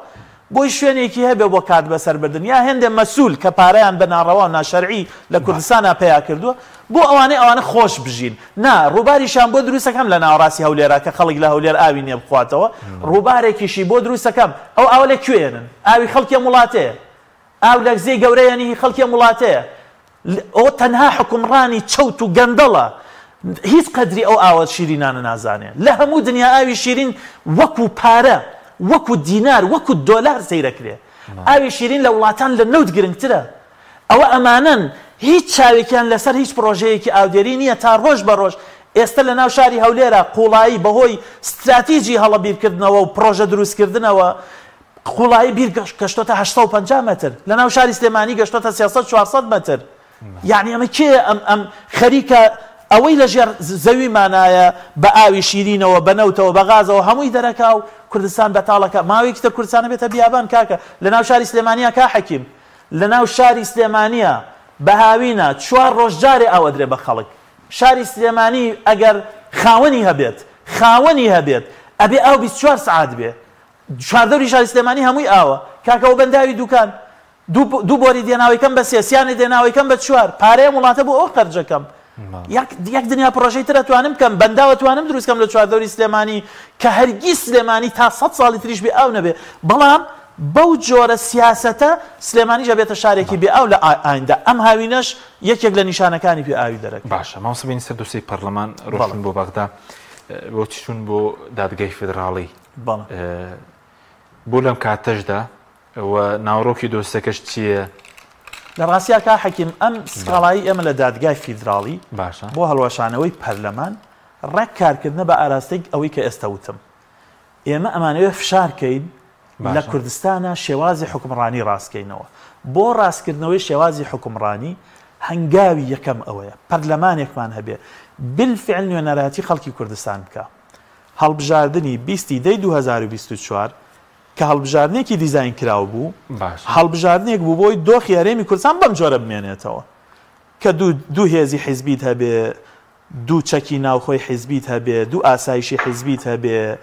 بۆی شوێنێکی هەبێ بۆ کات بەسەر بردن یا هێندێ مەسول کە پارەیان بە ناڕەوا و ناشەرعی لە کوردستانا پەیا کردووە بۆ ئەوانەی ئەوانە خۆش بژین نا ڕووباریشیان بۆ دروستەکەم لە ناوەڕاستی هەولێرا کە خەڵک لە هەولێر ئاوی نیە بخواتەوە ڕووبارێکیشی بۆ دروستەکەم ئەو ئاوە لە کوێ ئێنن ئاوی خەڵکی ئەم وڵاتەیە ئاو لە زێی گەورە یەنی هی خەڵکی ئەم وڵاتەیە ئەوە تەنها حوکمڕانی چەوت و گەندەڵە هیچ قەدری ئەو ئاوە شیرینانە نازانێ لە هەموو دنیا ئاوی شیرین وەکو پارە وەکو دینار وەکو دۆلار سەیرەکرێ ئاوی شیرین لە وڵاتان لە نەوت گرنگترە ئەوە ئەمانەن هیچ چاوێکیان لەسەر هیچ پڕۆژەیەکی ئاودێری نییە تا ڕۆژ بە ڕۆژ ئێستە لە ناو شاری هەولێرا قوڵایی بەهۆی ستراتیجی هەڵە بیرکردنەوە و پڕۆژە دروستکردنەوە قوڵایی بیر گەشتۆتە 850 مەتر لە ناو شاری سلێمانی گەشتۆتە 300 400 مەتر یعنی ئەمە کێیە ئەم ئەم خەریکە ئەوەی لە ژێر زەوی مانایە بە ئاوی شیرینەوە بە نەوتەوە بە غازەوە هەمووی دەرەکا و کوردستان بەتاڵەکە ماوەیەکی تر کوردستان ئەبێتە بیابان کاکە لە ناو شاری سلێمانیا کا حەکیم لە ناو شاری سلێمانیە بە هاوینە چوار ڕۆژ جارێ ئاو ئەدرێ بە خەڵک شاری سلێمانی ئەگەر خاوەنی هەبێت خاوەنی هەبێت ئەبێ ئاو 24 سەعات بێ چواردەوری شاری سلێمانی هەمووی ئاوە کاکە ئەو بەنداوی دوکان دوو دوو بۆری دێناوەی کەم بە سێ سیانێ دێناوەی کەم بە چوار پارەی ئەم وڵاتە بۆ ئەو خەرجەکەم یەک یەک دنیا پڕۆژەی تر ئەتوانم بکەم بەنداو ئەتوانم دروست کەم لە چواردەوری سلێمانی کە هەرگیز سلێمانی تا سەد ساڵی تریش بێ ئاو نەبێ بەڵام. بەو جۆرە سیاسەتە سلێمانیش ئەبێتە شارێکی بێ ئاو لە ئایندە، ئەم هاوینەش یەکێک لە نیشانەکانی بێ ئاوی دەرەکەوێت. باشە مامۆستا بێینە سەر دۆسیەی پەرلەمان، ڕۆشتن بۆ بەغدا، بۆچی چوون بۆ دادگای فیدراڵی؟ بۆ لەم کاتەشدا و ناوەڕۆکی دۆسیەکەش چییە؟ لە ڕاستیا کاک حەکیم ئەم سکاڵایەی ئێمە لە دادگای فیدراڵی بۆ هەڵوەشانەوەی پەرلەمان ڕێک کارکردنە بە ئاراستەی ئەوەی کە ئێستا وتم. ئێمە ئەمانەوێ فشار کەین لە کوردستانا شێوازی حوکمڕانی ڕاست کەینەوە. بۆ ڕاستکردنەوەی شێوازی حوکمڕانی هەنگاوی یەکەم ئەوەیە پەرلەمانێکمان هەبێ بالفعل نوێنەرایەتی خەڵکی کوردستان بکا. هەڵبژاردنی 20 ی دەی 2024 کە هەڵبژاردنێکی دیزاین کراو بوو، هەڵبژاردنێک بوو بۆی دۆخی هەرێمی کوردستان بەم جۆرە بمێنێتەوە کە دوو هێزی حیزبیت هەبێ، دوو چەکی ناوخۆی حیزبیت هەبێ، دوو ئاسایشی حیزبیت هەبێ،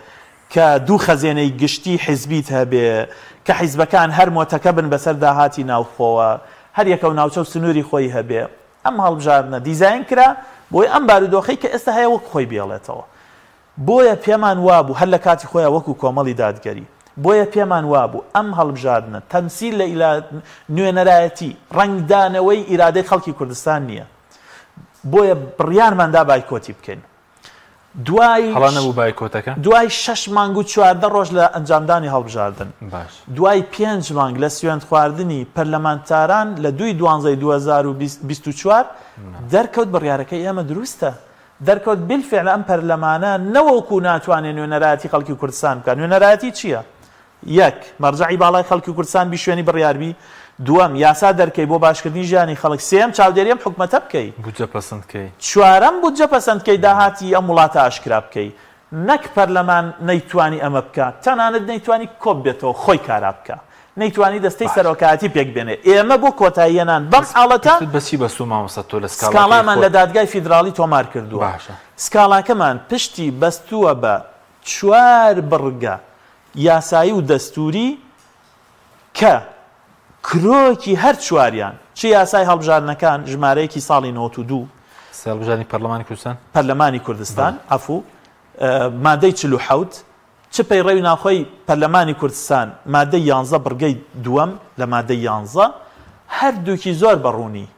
کە دوو خەزێنەی گشتی حیزبیت هەبێ، کە حیزبەکان هەر مۆتەکە بن بەسەر داهاتی ناوخۆوە، هەر یەکە و ناوچە و سنووری خۆی هەبێ. ئەم هەڵبژاردنە دیزاین کرا بۆی ئەم بارودۆخەی کە ئێستا هەیە وەک خۆی بێڵێتەوە. بۆیە پێمان وابوو هەر لە کاتی خۆیا وەکو کۆمەڵی دادگەری، بۆیە پێمان وابوو ئەم هەڵبژاردنە تەمسیل لە نوێنەرایەتی، ڕەنگدانەوەی ئیرادەی خەڵکی کوردستان نییە. بۆیە بڕیارمان دا بایکۆتی بکەین. دوای هەڵە نەبوو بایکۆتەکە؟ دوای شەش مانگ و 14 ڕۆژ لە ئەنجامدانی هەڵبژاردن، باش. دوای پێنج مانگ لە سوێندخواردنی پەرلەمانتاران لە دووی دوانزەی 2024 دەرکەوت بڕیارەکەی ئێمە دروستە. دەرکەوت بیلفعل ئەم پەرلەمانە نەوەکو ناتوانێ نوێنەرایەتی خەڵکی کوردستان بکات. نوێنەرایەتی چییە؟ یەک، مەرجەعی باڵای خەڵکی کوردستان بی شوێنی بڕیار بی. دووەم، یاسا دەرکەی بۆ باشکردنی ژیانی خەڵک. سێیەم، چاودێری ئەم حکومەتە بکەی. بودجە پەسند کەی. چوارەم، بودجە پەسەند کەی داهاتی ئەم وڵاتە ئاشکرا بکەی. نەک پەرلەمان نەیتوانی ئەمە بکا، تەنانەت نەیتوانی کۆببێتەوە خۆی کارا بکا. نەیتوانی دەستەی سەرۆکایەتی پێک بێنێ. ئێمە بۆ کۆتاییهێنان بەم حاڵەتە. پشتت بە چی بەستووە مامۆستا تۆ لە سکاڵاکەی خۆت؟ سکاڵامان لە دادگای فیدراڵی تۆمار کردووە. باشە. سکاڵاکەمان پشتی بەستووە بە چوار بڕگە یاسایی و دەستووری کە کرۆکی هەر چواریان چ یاسای هەڵبژاردنەکان ژمارە یەکی ساڵی 92. یاسای هەڵبژاردنی پەرلەمانی کوردستان. پەرلەمانی کوردستان، عەفوو، مادەی 47، چ پەیڕەوی ناوخۆی پەرلەمانی کوردستان مادەی یانزە بڕگەی دووەم لە مادەی یانزە، هەردووکی زۆر بە ڕوونی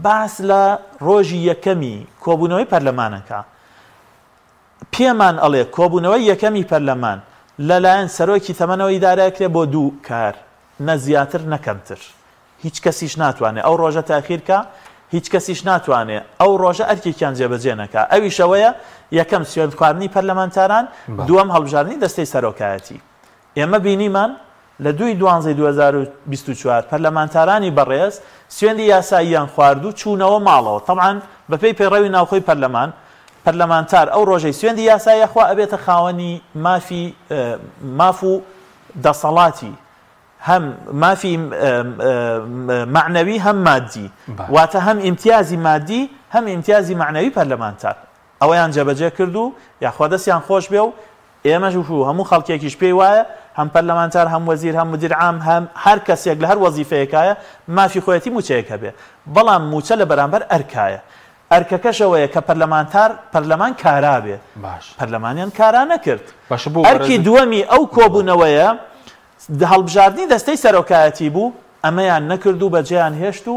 باس لە ڕۆژی یەکەمی کۆبوونەوەی پەرلەمان ئەکا. پێمان ئەڵێ کۆبوونەوەی یەکەمی پەرلەمان لەلایەن سەرۆکی تەمەنەوە ئیدارە ئەکرێ بۆ دوو کار نە زیاتر نە کەمتر. هیچ کەسیش ناتوانێ ئەو ڕۆژە تاخیر کا، هیچ کەسیش ناتوانێ ئەو ڕۆژە ئەرکێکیان جێبەجێ نەکا، ئەویش ئەوەیە، یەکەم سوێندخواردنی پەرلەمانتاران، دووەم هەڵبژاردنی دەستەی سەرۆکایەتی. ئێمە بینیمان لە دووی دوانزەی 2024 پەرلەمانتارانی بەڕێز سوێندی یاساییان خوارد و چوونەوە ماڵەوە، تەبعەن بەپێی پەیڕەوی ناوخۆی پەرلەمان، پەرلەمانتار ئەو ڕۆژەی سوێندی یاسایی ئەخوا ئەبێتە خاوەنی مافی ماف و دەسەڵاتی هەم مافی مەعنەوی هەم مادی واتە هەم ئیمتیازی مادی هەم ئیمتیازی مەعنەوی پەرلەمانتار ئەوەیان جێبەجێ کرد و یاخوا دەستیان خۆش بێ و ئێمەش و هەموو خەڵکێکیش پێی وایە هەم پەرلەمانتار هەم وەزیر هەم مدیر عام هەم هەر کەسێک لە هەر وەزیفەیەکایە مافی خۆیەتی مووچەیەک هەبێ بەڵام مووچە لە بەرامبەر ئەرکایە ئەرکەکەش ئەوەیە کە پەرلەمانتار پەرلەمان کارا بێ باش پەرلەمانیان کارا نەکرد باشە بۆ ئەرکی دووەمی ئەو کۆبوونەوەیە هەڵبژاردنی دەستەی سەرۆکایەتی بوو، ئەمەیان نەکرد و بەجێیان هێشت و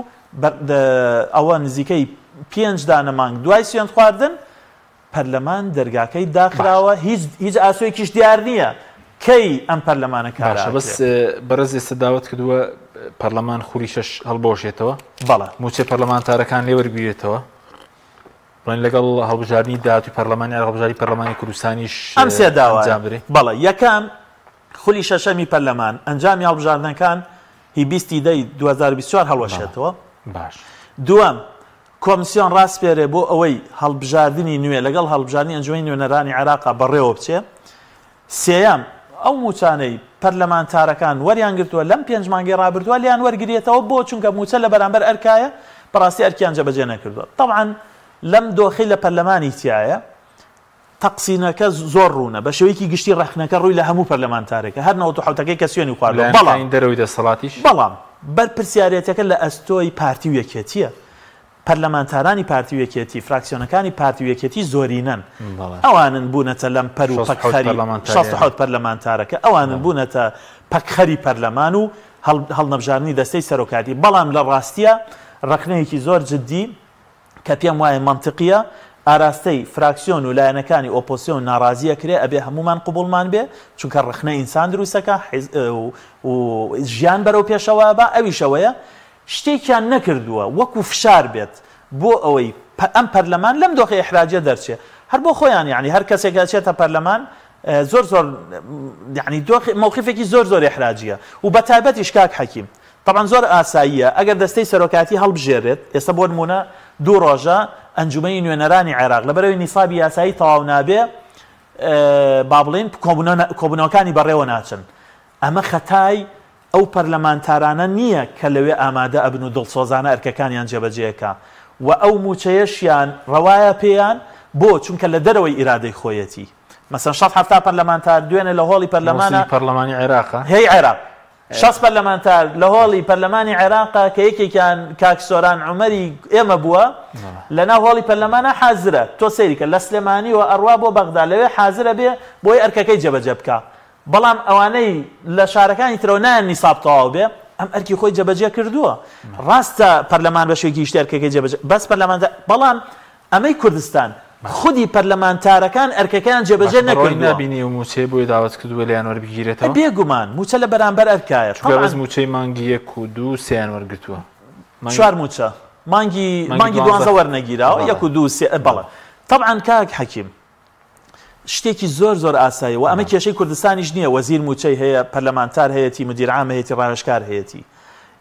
ئەوە نزیکەی پێنج دانە مانگ دوای سوێندخواردن پەرلەمان دەرگاکەی داخراوە، هیچ ئاسۆیەکیش دیار نییە کەی ئەم پەرلەمانە کارا باشە بەس ئەکرێ. بەڕێز ئێستا داوت کردووە پەرلەمان خولی شەش هەڵبوەشێتەوە؟ بەڵێ. مووچەی پەرلەمانتارەکان لێ وەربگیرێتەوە؟ بڵێن لەگەڵ هەڵبژاردنی داهاتووی پەرلەمانی عێراق هەڵبژاردنی پەرلەمانی کوردستانیش ئەم سێ داوایە ئەنجام بدرێ؟ بەڵێ یەکەم خولی شەشەمی پەرلەمان ئەنجامی هەڵبژاردنەکان هی 20 ی دەی 2024 هەڵوەشێتەوە. باش. دووەم، کۆمسیۆن ڕاسپێرێ بۆ ئەوەی هەڵبژاردنی نوێ لەگەڵ هەڵبژاردنی ئەنجومەنی نوێنەرانی عێراقا بەڕێوە بچێ. سێیەم، ئەو مووچانەی پەرلەمانتارەکان وەریان گرتووە لەم پێنج مانگەی ڕابردووە لێیان وەرگریەتەوە بۆ چونکە مووچە لە بەرامبەر ئەرکایە بەڕاستی ئەرکیان جێبەجێ نەکردووە. تەبعەن لەم دۆخەی لە پەرلەمانی تیایە تەقسینەکە زۆر ڕوونە، بە شێوەیەکی گشتی ڕەخنەکە ڕووی لە هەموو پەرلەمانتارێکە، هەر 97ەکەی کە سوێنی خواردووە، بەڵام. لایەنەکانی دەرەوەی دەسەڵاتیش؟ بەڵام بەرپرسیارێتیەکە لە ئەستۆی پارتی و یەکێتییە، پەرلەمانتارانی پارتی و یەکێتی، فراکسیۆنەکانی پارتی و یەکێتی زۆرینەن، ئەوانن بوونەتە لەمپەر و پەکخەری 67 پەرلەمانتارەکە، ئەوانن بوونەتە. پەکخەری پەرلەمان و هەڵنەبژاردنی دەستەی سەرۆکایەتی، بەڵام لە ڕاستیا ڕەخنەیەکی زۆر جدی کە پێم وایە مەنتقیە ئاراستەی فراکسیۆن و لایەنەکانی ئۆپۆسیۆن ناڕازی ئەکرێ ئەبێ هەموومان قبوڵمان بێ چونکە ڕەخنە ئینسان دروستەکا و ژیان بەرەو پێشەوە ئەبا ئەویش ئەوەیە شتێکیان نەکردووە وەکو فشار بێت بۆ ئەوەی ئەم پەرلەمان لەم دۆخە ئیحراجیە دەرچێ هەر بۆ خۆیان یانی هەر کەسێک ئەچێتە پەرلەمان زۆر زۆر یانی دۆخ مەوقفێکی زۆر زۆر ئیحراجیە و بە تایبەتیش کاک حەکیم تەبعەن زۆر ئاساییە ئەگەر دەستەی سەرۆکایەتی هەڵبژێرێت ئێستا بۆ نموونە دوو ڕۆژە ئەنجومەنی نوێنەرانی عێراق لەبەرئەوەی نیسابی یاسایی تەواو نابێ با بڵێین کۆبوونەوەکانی بەڕێوە ناچن ئەمە خەتای ئەو پەرلەمانتارانە نییە کە لەوێ ئامادە ئەبن و دڵسۆزانە ئەرکەکانیان جێبەجێ کە و ئەو مووچەیەشیان ڕەوایە پێیان، بۆ؟ چونکە لە دەرەوەی ئیرادەی خۆیەتی. مەسەن شەست حەفتا پەرلەمانتار دوێنێ لە هۆڵی پەرلەمانا. مەسەی پەرلەمانی عێراقە؟ هەی عێراق. 60 پەرلەمانتار لە هۆڵی پەرلەمانی عێراقە کە یەکێکیان کاک سۆران عومەری ئێمە بووە لەناو هۆڵی پەرلەمانا حازرە. تۆ سەیری کە لە سلێمانیوە ئەڕوا بۆ بەغدا لەوێ حازرە بێ بۆی ئەرکەکەی جێبەجێ بکا. بەڵام ئەوانەی لە شارەکانی ترەوە نایەن نیساب تەواو بێ ئەم ئەرکی خۆی جێبەجێ کردووە ڕاستە پەرلەمان بە شێوەیەکی گشتی ئەرکەکەی جێبەجێ بەس پەرلەمان بەڵام ئەمەی کوردستان خودی پەرلەمانتارەکان ئەرکەکەیان جێبەجێ باشە بەڕوای نەکردووە. نابینی ئەو مووچەیە بۆیە داوات کردووە لێیان وەربگیرێتەوە؟ بێگومان مووچە لە بەرامبەر ئەرکایە چونکە تەبعەن. بەس مووچەی مانگی یەک و دوو و سێیان وەرگرتووە مانگی چوار مووچە مانگی مانگی مانگی دوانزە دوانزە وەرنەگیراوە بەڵێ یەک و دوو و سێ بەڵێ بەڵێ. تەبعەن کاک حەکیم شتێکی زۆر زۆر ئاساییە و ئەمە کێشەی کوردستانیش نییە، وەزیر مووچەی هەیە، پەرلەمانتار هەیەتی، مدیر عام هەیەتی، ڕاوێژکار هەیەتی.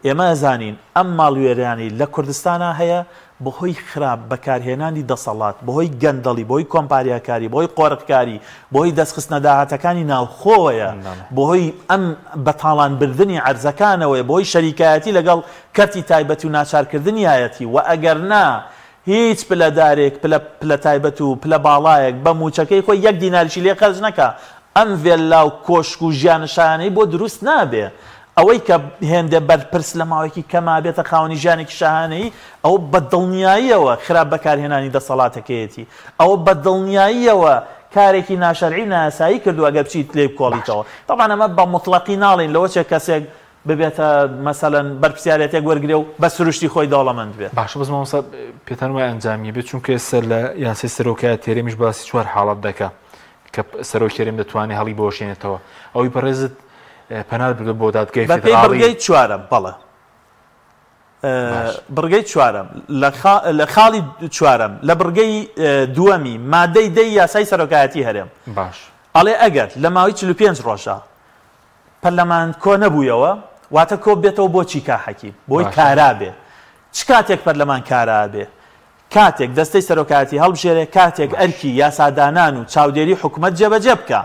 ئێمە ئەزانین ئەم ماڵوێرانەی لە کوردستانا هەیە بەهۆی خراپ بەکارهێنانی دەسەڵات، بەهۆی گەندەڵی، بەهۆی کۆمپاریاکاری، بەهۆی قۆرخکاری، بەهۆی دەستخستنە داهاتەکانی ناوخۆوەیە، بەهۆی ئەم بەتاڵان بردنی عەرزەکانەوەیە، بەهۆی شەریکایەتی لەگەڵ کەرتی تایبەتی و ناچارکردنیایەتی و ئەگەرنا هیچ پلەدارێک پلە پلە تایبەت و پلە باڵایەک بە مووچەکەی خۆی یەک دیناریشی لێ خەرج نەکا ئەم ڤێللا و کۆشک و ژیانە شایانەی بۆ دروست نابێ. ئەوەی کە هێندە بەرپرس لە ماوەیەکی کەما بێتە خاوەنی ژیانێکی شاهانەیی ئەوە بە دڵنیاییەوە خراپ بەکارهێنانی دەسەڵاتەکەیەتی. ئەوە بە دڵنیاییەوە کارێکی ناشەرعی و نایاسایی کردووە ئەگەر بچیت لێی بکۆڵیتەوە. تەبعەن ئەمە بە موتڵەقی ناڵێین لەوەچێ کەسێک ببێتە مەسەلەن بەرپرسیارێتێک وەرگرێ و بە سروشتی خۆی دەوڵەمەند بێ. باشە بەس مامۆستا پێتان وایە ئەنجامی بێت چونکە ئێستا لە یاسای سەرۆکایەتی هەرێمیش باسی چوار حاڵەت دەکا کە سەرۆکی هەرێم دەتوانێت هەڵی بوەشێنێتەوە ئەوەی بەڕێزت پەنات بردووە بۆ دادگای بەپێی فیدراڵی. بڕگەی چوارەم بەڵێ باش. بڕگەی چوارەم لە خاڵی چوارەم لە بڕگەی دووەمی مادەی دەی یاسای سەرۆکایەتی هەرێم باش. ئەڵێ ئەگەر لە ماوەی 45 ڕۆژا پەرلەمان کۆ نەبوویەوە واتە کۆ بێتەوە بۆ چی کا حەکیم؟ بۆی باشە. کارا بێ. چ کاتێک پەرلەمان کارا ئەبێ؟ کاتێک دەستەی سەرۆکایەتی هەڵبژێرێ، کاتێک باش. ئەرکی یاسادانان و چاودێری حکومەت جێبەجێ بکا.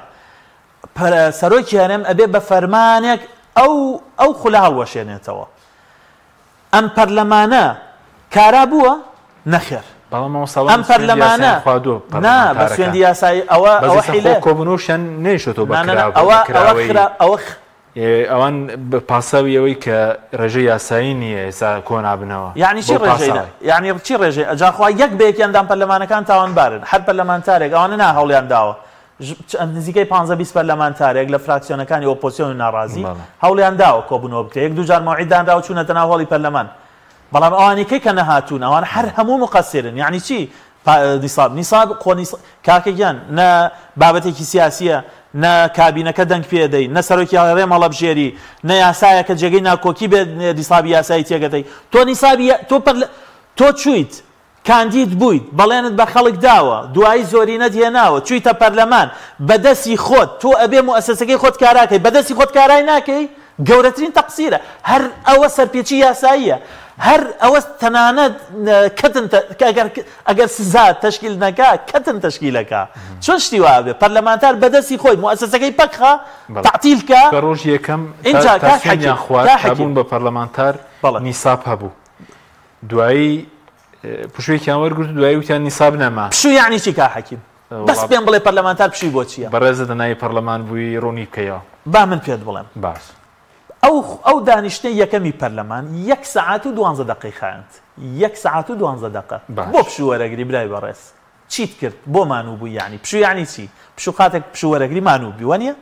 پەر سەرۆکی هەرێم ئەبێ بە فەرمانێک ئەو ئەو خولە هەڵوەشێنێتەوە. ئەم پەرلەمانە کارا بووە؟ نەخێر. بەڵام مامۆستا ئەوان ئەم سوێندی پەرلەمانە یاسایان خواردووە نا بە پەرلەمانتارەکان. سوێندی یاسایی ئەوە بەس ئەوە ئێستا خۆ حیلەیە. کۆبوونەوەشیان نەیشتۆتەوە بە نا نا نا کرا بە ئەوە ئەوە کراوەیی. خرا ئەوە خ ئەوان بە پاساوی ئەوەی کە ڕێژەی یاسایی نییە ئێستا کۆنابنەوە یەعنی چی بەو ڕێژەی نا پاساوەی. یەعنی چی ڕێژەی ئەجا خوا یەک بە یەکی ئەندام پەرلەمانەکان تاوانبارن هەر پەرلەمانتارێک ئەوانە نا هەوڵیان داوە نزیکەی پانزە 20 پەرلەمانتارێک لە فراکسیۆنەکانی ئۆپۆزسیۆن و ناڕازی بەڵێ. هەوڵیان داوە کۆبوونەوە بکرێت یەک دوو جار مەوعید دانراوە چوونەتە ناو هۆڵی پەرلەمان بەڵام ئەوانی کەی کە نەهاتوون ئەوان هەر هەموو موقەسیرن یەعنی چی نیساب نیساب خۆ نیس کاکە گیان نە بابەتێکی سیاسیە نە کابینەکە دەنگ پێ دەی نە سەرۆکی هەرێم هەڵەبژێری نە یاسایەکە جێگەی ناکۆکی بێت نیسابی یاسایی تێگەتەی تۆ نیسابی تۆ پەر تۆ چویت کاندید بوویت، بەڵێنت بە خەڵک داوە، دوایی زۆرینەت هێناوە، چوویتە پەرلەمان، بە دەستی خۆت، تۆ ئەبێ موئەسەسەکەی خۆت کارا کەی، بە دەستی خۆت کارای ناکەی، گەورەترین تەقسیرە، هەر ئەوە سەرپێچی یاساییە، هەر ئەوە تەنانەت کەتن ئەگەر ئەگەر سزا تەشکیل نەکا، کەتن تەشکیل ئەکا. چۆن شتی وا ئەبێ؟ پەرلەمانتار بە دەستی خۆی موئەسەسەکەی پەک خا، بەڵێ. تەعتیل کا، چونکە ڕۆژی یەکەم تا ئینجا تا کاک سوێندیان حەکیم، خوارد کاک تا حەکیم. بوون بە پەرلەمانتار بەڵێ. نیساب هەبوو. دوایی پشوویەکیان وەرگرت و دوایی وتیان نیساب نەما. پشوو یەعنی چی کاک حەکیم؟ بەس پێم بڵێ پەرلەمانتار پشووی بۆ چییە؟ بەڕێزت لە ناوی پەرلەمان بووی ڕوونی بکەیەوە. با من پێت بڵێم. باش. ئەو ئەو دانیشتنەی یەکەمی پەرلەمان یەک سەعات و دوانزە دەقەی خایاند. یەک سەعات و دوانزە دەقە. باش. بۆ پشوو وەرەگری برای بەڕێز؟ چیت کرد؟ بۆ مانوو بووی یەعنی؟ پشوو یەعنی چی؟ پشوو قاتێک پشوو وەرەگری مانوو بووی وانییە؟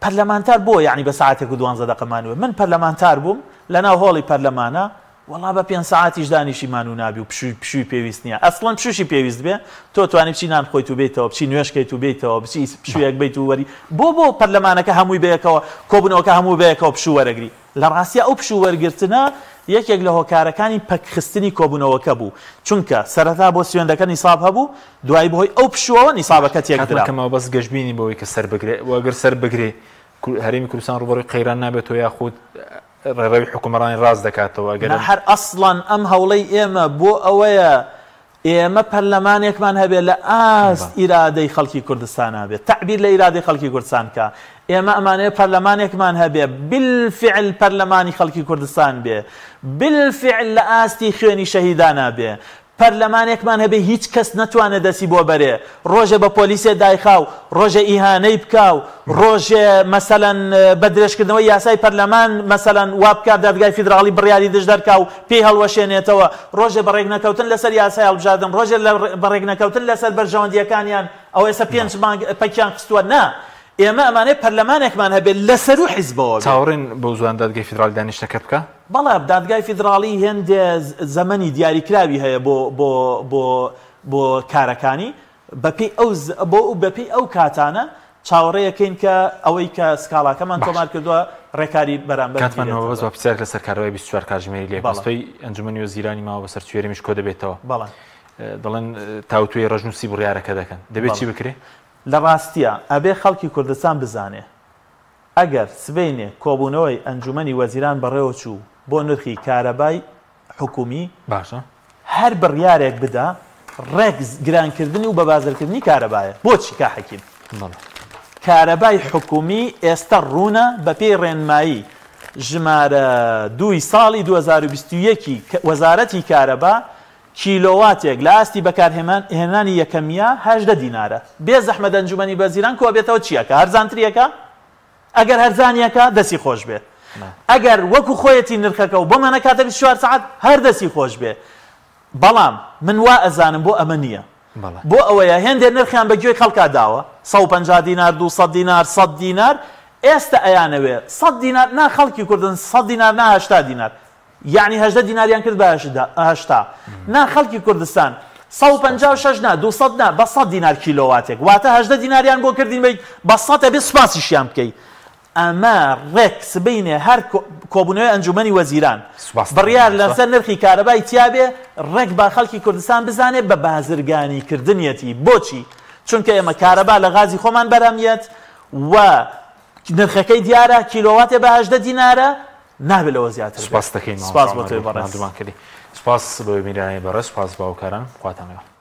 پەرلەمانتار بۆ یەعنی بە سەعاتێک و دوانزە دەقە مانووە؟ من پەرلەمانتار بووم لەناو هۆڵی پەرلەمانا وەڵا بە پێنج سەعاتیش دانیشی مانوو نابی و پشووی پشووی پێویست نییە ئەسڵەن پشووشی پێویست بێ تۆ توانی بچی نان بخۆیت و بێیتەوە بچی نوێژ کەیت و بێیتەوە بچی پشوویەک بەیت و وەری بۆ بۆ پەرلەمانەکە هەمووی بەیەکەوە کۆبوونەوەکە هەموو بەیەکەوە پشوو وەرەگری لە ڕاستیا ئەو پشوو وەرگرتنە یەکێک لە هۆکارەکانی پەکخستنی کۆبوونەوەکە بوو چونکە سەرەتا بۆ سوێندەکە نیساب هەبوو دوایی بەهۆی ئەو پشووەوە نیسابەکە کاتمان تێکدرا. کەمە بەس گەشبینی بەوەی کە سەر بگرێ و ئەگەر سەر بگرێ هەرێمی کوردستان ڕووبەڕووی قەیران نابێتەوە یاخود ڕێڕەوی حوکمڕانی ڕاست دەکاتەوە ئەگەر نا هەر ئەسڵەن ئەم هەوڵەی ئێمە بۆ ئەوەیە ئێمە پەرلەمانێکمان هەبێ لە ئاست ئیرادەی خەڵکی کوردستانا بێ تەعبیر لە ئیرادەی خەڵکی کوردستان بکا ئێمە ئەمانەوێ پەرلەمانێکمان هەبێ بالفعل پەرلەمانی خەڵکی کوردستان بێ بالفعل لە ئاستی خوێنی شەهیدانا بێ پەرلەمانێکمان هەبێ هیچ کەس نەتوانێ دەستی بۆ بەرێ، ڕۆژێ بە پۆلیسێ دایخا و ڕۆژێ ئیهانەی بکا و ڕۆژێ مەسەلەن بە درێژکردنەوەی یاسای پەرلەمان مەسەلەن وا بکا دادگای فیدراڵی بڕیاری دژ دەرکا و پێی هەڵوەشێنێتەوە، ڕۆژێ بە ڕێکنەکەوتن لەسەر یاسای هەڵبژاردن، ڕۆژێ بە ڕێکنەکەوتن لەسەر بەرژەوەندییەکانیان، ئەوە ئێستا پێنج مانگ پەکیان خستووە، نا ئێمە ئەمانەوێ پەرلەمانێکمان هەبێ لە سەروو حیزبەوە بێ. چاوەڕێن بەو زووانە دادگای فیدراڵی دانیشتنەکە بکا؟ بەڵێ دادگای فیدراڵی هێندێ زەمەنی دیاریکراوی هەیە بۆ بۆ بۆ بۆ کارەکانی، بەپێی ئەو بۆ بەپێی ئەو کاتانە چاوەڕێیەکەین کە ئەوەی کە سکاڵاکەمان باش. تۆمار کردووە ڕێکاری بەرامبەر کاتمان بگیرێتە ماوە بەس بەر. با پرسیارێک لەسەر کارەبای 24 کاتژمێری لێ بکەم. بەڵێ. سبەی ئەنجومەنی وەزیرانی ماوە بەسەر چوێرەمیش کۆدەبێتەوە. بەڵێ. دەڵێن تاوتوێی ڕەشنووسی بڕیارەکە دەکەن. دەبێ چی بەڵێ. بکرێ؟ لە ڕاستیا ئەبێ خەڵکی کوردستان بزانێ ئەگەر سبەینێ کۆبوونەوەی ئەنجومەنی وەزیران بەڕێوەچوو بۆ نرخی کارەبای حکومی، باشە. هەر بڕیارێک بدا ڕێک گرانکردنی و بەبازرکردنی کارەبایە. بۆچی کا حەکیم؟ بەڵێ. کارەبای حکومی ئێستە ڕوونە بەپێی ڕێنمایی ژمارە دووی ساڵی 2021 ی وەزارەتی کارەبا کیلۆواتێک لە ئاستی بەکارهێنانی یەکەمیا 18 دینارە. بێ زەحمەت ئەنجومەنی وەزیران کۆبێتەوە چی ئەکا؟ هەرزانتری ئەکا؟ ئەگەر هەرزانی ئەکا دەستی خۆش بێ. ئەگەر وەکو خۆیەتی نرخەکە و بۆمان ئەکاتە 24 سەعات هەر دەستی خۆش بێ. بەڵام من وا ئەزانم بۆ ئەمە نییە. بۆ ئەوەیە هێندێ نرخیان بە گوێی خەڵکا داوە، 150 دینار، 200 دینار، 100 دینار، ئێستە ئەیانەوێ 100 دینار نا خەڵکی کوردن 100 دینار نا 80 دینار. یەعنی 18 دیناریان کرد بە 80 نا خەڵکی کوردستان 156 نا 200 نا بە 100 دینار کیلۆواتێک واتە 18 دیناریان بۆ کردین بە بە 100 ئەبێ سوپاسیشیان بکەی ئەمە ڕێک سبەینێ هەر کۆبوونەوەی ئەنجومەنی وەزیران بڕیار لەسەر نرخی کارەبای تیابێ ڕێک با خەڵکی کوردستان بزانێ بە بازرگانی کردنیەتی بۆچی چونکە ئێمە کارەبا لە غازی خۆمان بەرهەم یەت و نرخەکەی دیارە کیلۆواتێ بە 18 دینارە نابێت لەوە زیاتر بێت. سوپاست دەکەین سوپاس مامۆستا بۆ عومەر تۆی بەڕێز. ماندوومان کردی. سوپاس بۆ بینەرانی بەڕێز، سوپاس بۆ هاوکاران. خواتان لەگەڵ.